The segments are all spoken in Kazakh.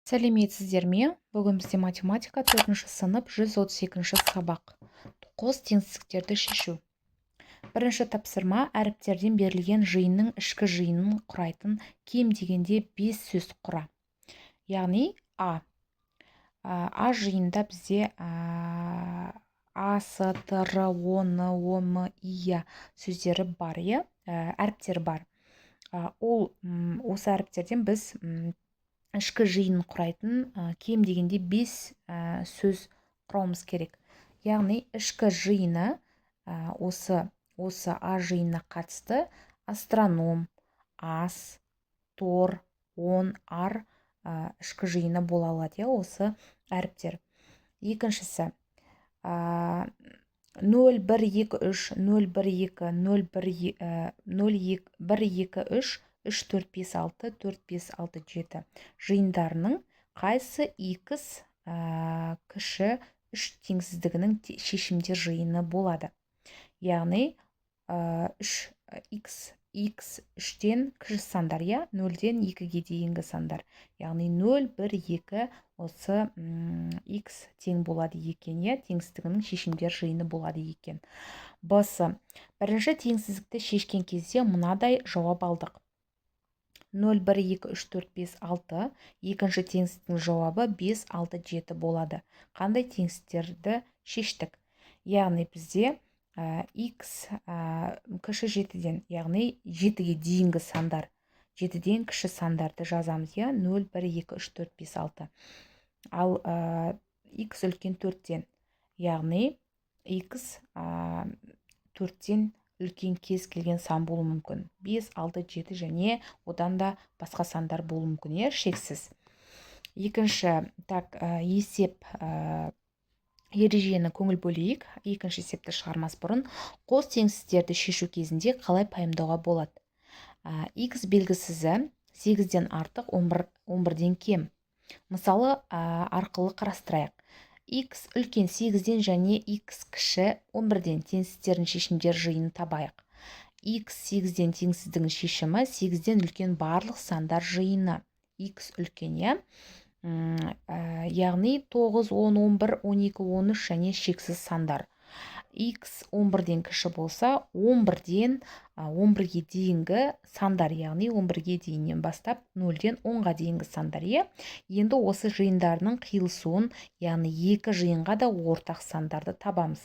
Сәлеметсіздер ме? Бүгін бізде математика, төртінші сынып, 132 сабақ. Қос теңсіздіктерді шешу. Бірінші тапсырма: әріптерден берілген жиынның ішкі жиынын құрайтын кем дегенде 5 сөз құра. Яғни А жиында бізде А, С, Т, Р, О, Н, О, М, И, Я сөздері бар, иә, әріптері бар. Ол осы әріптерден біз ішкі жиынын құрайтын кем дегенде 5 сөз құрауымыз керек. Яғни ішкі жиыны осы А жиынына қатысты астроном, ас, тор, он, ар ішкі жиыны бола алады, иә, осы әріптер. Екіншісі: 0, 1, 2, 3, 0, 1, 2, 0, 1, 0, 2, 1, 2, 3, 3, 4, 5, 6, 4, 5, 6, 7 жиындарының қайсы x кіші 3 теңсіздігінің шешімдер жиыны болады? Яғни 3 x, x 3-тен кіші сандар, иә, 0-ден 2-ге дейінгі сандар. Яғни 0, 1, 2 осы x тең болады екен, иә, теңсіздігінің шешімдер жиыны болады екен. Б-сы: бірінші теңсіздікті шешкен кезде мынадай жауап алдық: 0, 1, 2, 3, 4, 5, 6. Екінші теңсіздіктің жауабы 5, 6, 7 болады. Қандай теңсіздіктерді шештік? Яғни бізде x кіші 7-ден, яғни 7-ге дейінгі сандар, 7-ден кіші сандарды жазамыз, иә, 0, 1, 2, 3, 4, 5, 6. Ал x үлкен 4-тен, яғни x 4-тен үлкен кез келген сан болуы мүмкін: 5, 6, 7 және одан да басқа сандар болуы мүмкін, иә, шексіз. Екінші, так, есеп ережені көңіл бөлейік. Екінші есепті шығармас бұрын, қос теңсіздіктерді шешу кезінде қалай пайымдауға болады? X белгісізі 8-ден артық, 11, 11-ден кем. Мысалы арқылы қарастырайық. X үлкен 8-ден және x кіші 11-ден теңсіздіктердің шешімдер жиынын табайық. X 8-ден теңсіздігінің шешімі: 8-ден үлкен барлық сандар жиыны. X үлкен, иә, яғни 9, 10, 11, 12, 13 және шексіз сандар. X 11-ден кіші болса, 11-ден 11-ге дейінгі сандар, яғни 11-ге дейіннен бастап 0-ден 10-ға дейінгі сандар, иә. Енді осы жиындарының қиылысуын, яғни екі жиынға да ортақ сандарды табамыз.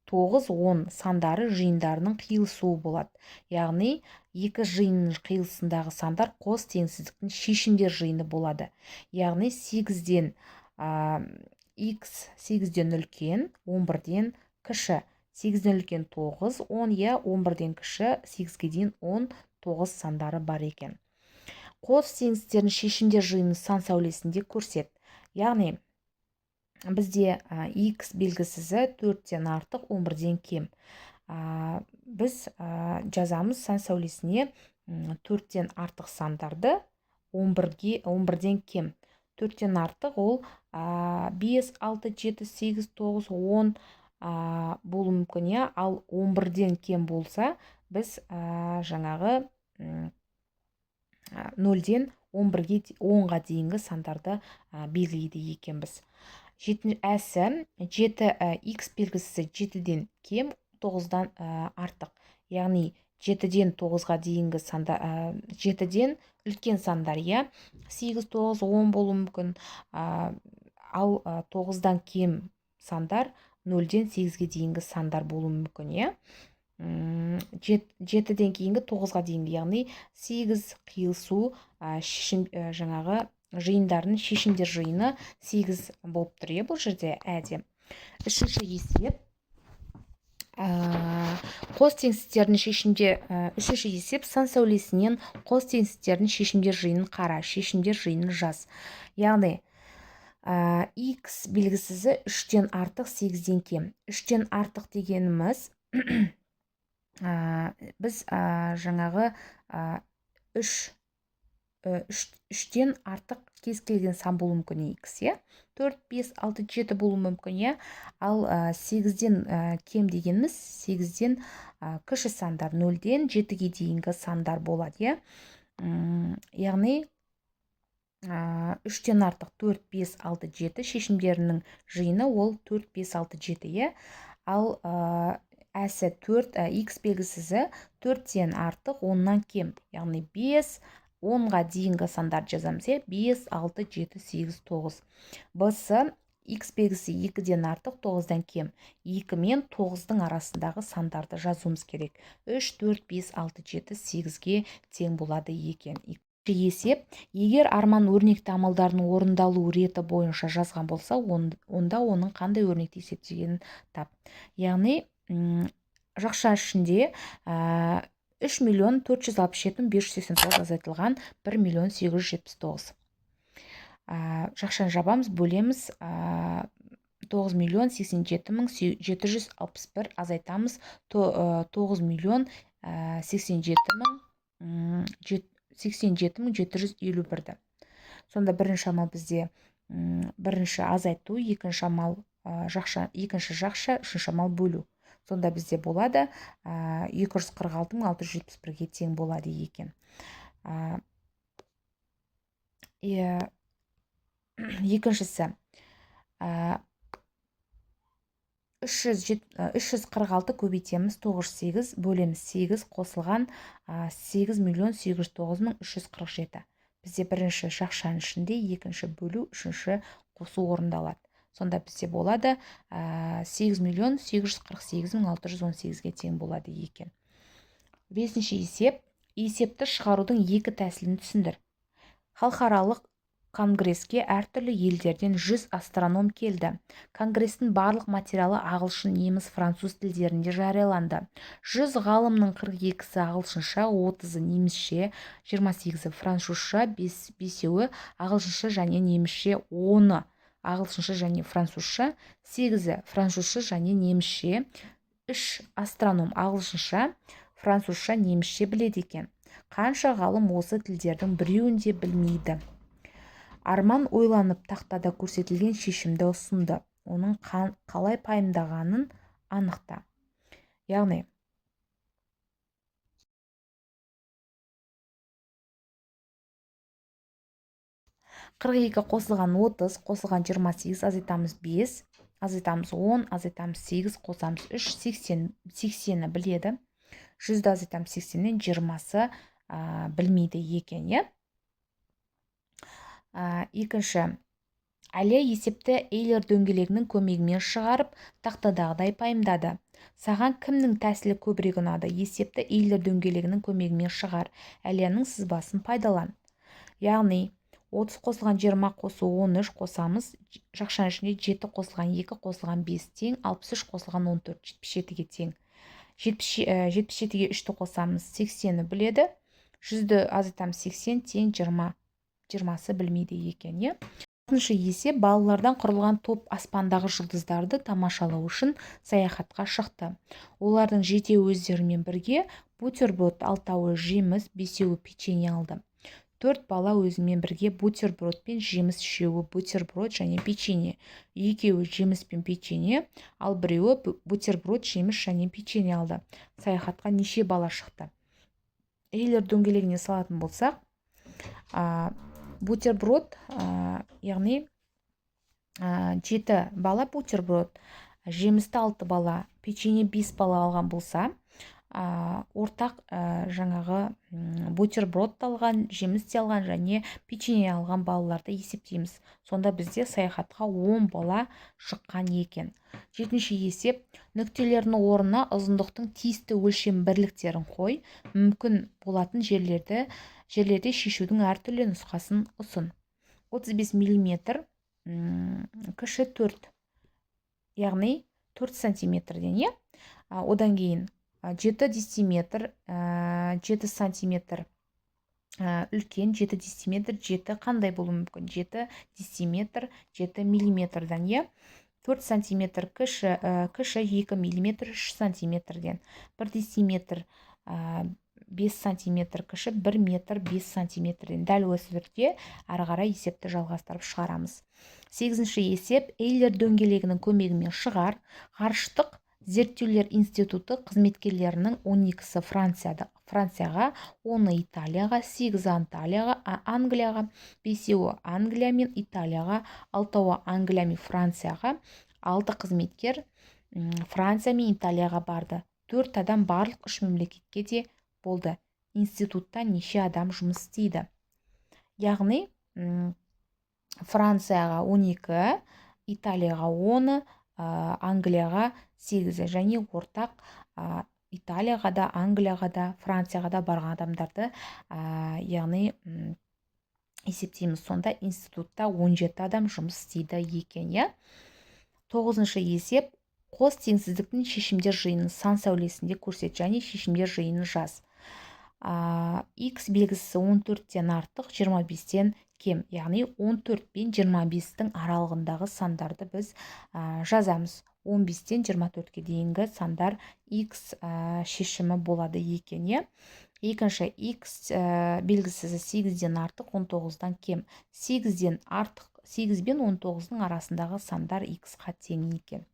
9, 10 сандары жиындарының қиылысуы болады. Яғни екі жиынның қиылысындағы сандар қос теңсіздіктің шешімдер жиыны болады. Яғни 8-ден, x 8-ден үлкен, 11-ден кіші. 8-ден үлкен 9, 10, иә, 11-ден кіші 8-ге дейін 10, 9 сандары бар екен. Қос теңсіздіктердің шешімдер жиынын сан сәулесінде көрсет. Яғни бізде x белгісізі 4-тен артық, 11-ден кем. Біз жазамыз сан сәулесіне 4-тен артық сандарды, 11-ге, 11-ден кем. 4-тен артық ол 5, 6, 7, 8, 9, 10 болуы мүмкін, иә. Ал 11-ден кем болса, біз жаңағы 0-ден 11-ге, 10-ға дейінгі сандарды белгілейді екенбіз. Әсі 7, x белгісі 7-ден кем, 9-дан артық. Яғни 7-ден 9-ға дейінгі санда, 7-ден үлкен сандар, иә, 8, 9, 10 болуы мүмкін. Ал 9-дан кем сандар 0-ден 8-ге дейінгі сандар болуы мүмкін, иә. 7-ден кейінгі 9-ға дейінгі, яғни 8 қиылысу шешім, жаңағы жиындардың шешімдер жиыны 8 болып тұр, иә, бұл жерде әде. Үшінші есеп: қос теңсіздіктердің шешімде, үшінші есеп: сан сәулесінен қос теңсіздіктердің шешімдер жиынын қара, шешімдер жиынын жаз. Яғни x белгісізі 3-тен артық, 8-ден кем. 3-тен артық дегеніміз, біз жаңағы 3, 3-тен артық кез келген сан болуы мүмкін x, иә, 4, 5, 6, 7 болуы мүмкін, иә. Ал 8-ден кем дегеніміз 8-ден кіші сандар, 0-ден 7-ге дейінгі сандар болады, иә. Яғни 3-тен артық 4, 5, 6, 7 шешімдерінің жиыны ол 4, 5, 6, 7, иә. Ал әсі 4, x белгісізі 4-тен артық, 10-нан кем, яғни 5, 10-ға дейінгі сандарды жазамыз, иә, 5, 6, 7, 8, 9. Б-сы x белгісі 2-ден артық, 9-дан кем. 2 мен 9-дың арасындағы сандарды жазуымыз керек. 3, 4, 5, 6, 7, 8-ге тең болады екен. Есеп, егер Арман өрнекті амалдардың орындалу реті бойынша жазған болса, онда оның қандай өрнекті есептегенін тап. Яғни, жақша ішінде 3 миллион 467 мың 589 азайтылған 1 миллион 879. Жақшаны жабамыз, бөлеміз, 9 миллион 87 мың 761 азайтамыз, 9 миллион 87 мың, 87 мың 751-ді. Сонда бірінші амал бізде, бірінші азайту, екінші амал, жақша, екінші жақша, үшінші амал бөлу. Сонда бізде болады, 246 мың 671-ге тең болады екен. Екіншісі, 346 көбейтеміз, 908 бөлеміз 8 қосылған, 8 миллион 809 мың 347. Бізде бірінші жақшаның ішінде екінші бөлу, үшінші қосу орындалады. Сонда бізде болады, 8 миллион 848 мың 618-ге тең болады екен. Бесінші есеп. Есепті шығарудың екі тәсілін түсіндір. Халықаралық конгресске әртүрлі елдерден 100 астроном келді. Конгресстің барлық материалы ағылшын, неміс, француз тілдерінде жарияланды. 100 ғалымның 42-сі ағылшынша, 30-ы немісше, 28-і французша, бесеуі ағылшынша және немісше, 10-ы ағылшынша және французша, 8-і французша және немісше, 3 астроном ағылшынша, французша, немісше біледі екен. Қанша ғалым осы тілдердің біреуін де білмейді? Арман ойланып тақтада көрсетілген шешімді ұсынды. Оның қалай пайымдағанын анықта. Яғни, 42 қосылған 30, қосылған 28, азайтамыз 5, азайтамыз 10, азайтамыз 8, қосамыз 3, 80-і біледі. 100-ді азайтамыз 80-нен 20-сы, білмейді екен, иә? Екінші, Әлия есепті Эйлер дөңгелегінің көмегімен шығарып, тақтадағыдай пайымдады. Саған кімнің тәсілі көбірек ұнады? Есепті Эйлер дөңгелегінің көмегімен шығар. Әлияның сызбасын пайдалан. Яғни, 30 қосылған 20 қосу 13 қосамыз, жақшаның ішінде 7 қосылған 2 қосылған 5 тең, 63 қосылған 14, 77-ге тең. 77-ге 3-ті қосамыз, 80-і біледі. 100-ді азайтамыз, 80 тең 20. 20-сы білмейді екен, иә? Алтыншы есеп, балалардан құрылған топ аспандағы жұлдыздарды тамашалау үшін саяхатқа шықты. Олардың жетеуі өздерімен бірге бутерброд, алтауы жеміс, бесеуі печенье алды. 4 бала өзімен бірге бутерброд пен жеміс, үшеуі бутерброд және печенье, екеуі жеміс пен печенье, ал біреуі бутерброд, жеміс және печенье алды. Саяхатқа неше бала шықты? Эйлер дөңгелегіне салатын болсақ, бутерброд, яғни, 7 бала бутерброд, жемісті 6 бала, печенье 5 бала алған болса, ортақ, жаңағы, бутерброд алған, жеміс те алған және печенье алған балаларды есептейміз. Сонда бізде саяхатқа 10 бала шыққан екен. Жетінші есеп, нүктелердің орнына ұзындықтың тиісті өлшем бірліктерін қой, мүмкін болатын жерлерде шешудің әртүрлі нұсқасын ұсын. 35 миллиметр, кіші 4, яғни 4 сантиметрден, иә? Одан кейін 7 дециметр, 7 сантиметр, үлкен, 7 дециметр, 7 қандай болуы мүмкін? 7 дециметр, 7 миллиметрден, иә? 4 сантиметр кіші 2 миллиметр, 3 сантиметрден. 1 дециметр, 5 сантиметр кіші, 1 метр 5 сантиметрден. Дәл осы түрде ары қарай есепті жалғастырып шығарамыз. Сегізінші есеп, Эйлер дөңгелегінің көмегімен шығар. Ғарыштық Зерттеулер институты қызметкерлерінің 12-сі Францияға, 10-ы Италияға, 8-і Анталияға, Англияға, 5-еуі Англия мен Италияға, 6-ауы Англия мен Францияға, 6 қызметкер Франция мен Италияға барды. 4 адам барлық 3 мемлекетке де болды. Институтта неше адам жұмыс істейді? Яғни Францияға 12, Италияға 10, Англияға 8 және ортақ Италияға да, Англияға да, Францияға да барған адамдарды, яғни есептейміз. Сонда институтта 17 адам жұмыс істейді екен, иә. 9-шы есеп. Қос теңсіздіктің шешімдер жиынын сан сәулесінде көрсет және шешімдер жиынын жаз. X белгісі 14-тен артық, 25-тен кем, яғни 14 пен 25-тің аралығындағы сандарды біз жазамыз. 15-тен 24-ке дейінгі сандар x шешімі болады екен, иә. Екінші, x белгісі 8-ден артық, 19-дан кем. 8-ден артық, 8 бен 19-ның арасындағы сандар x-қа тең екен.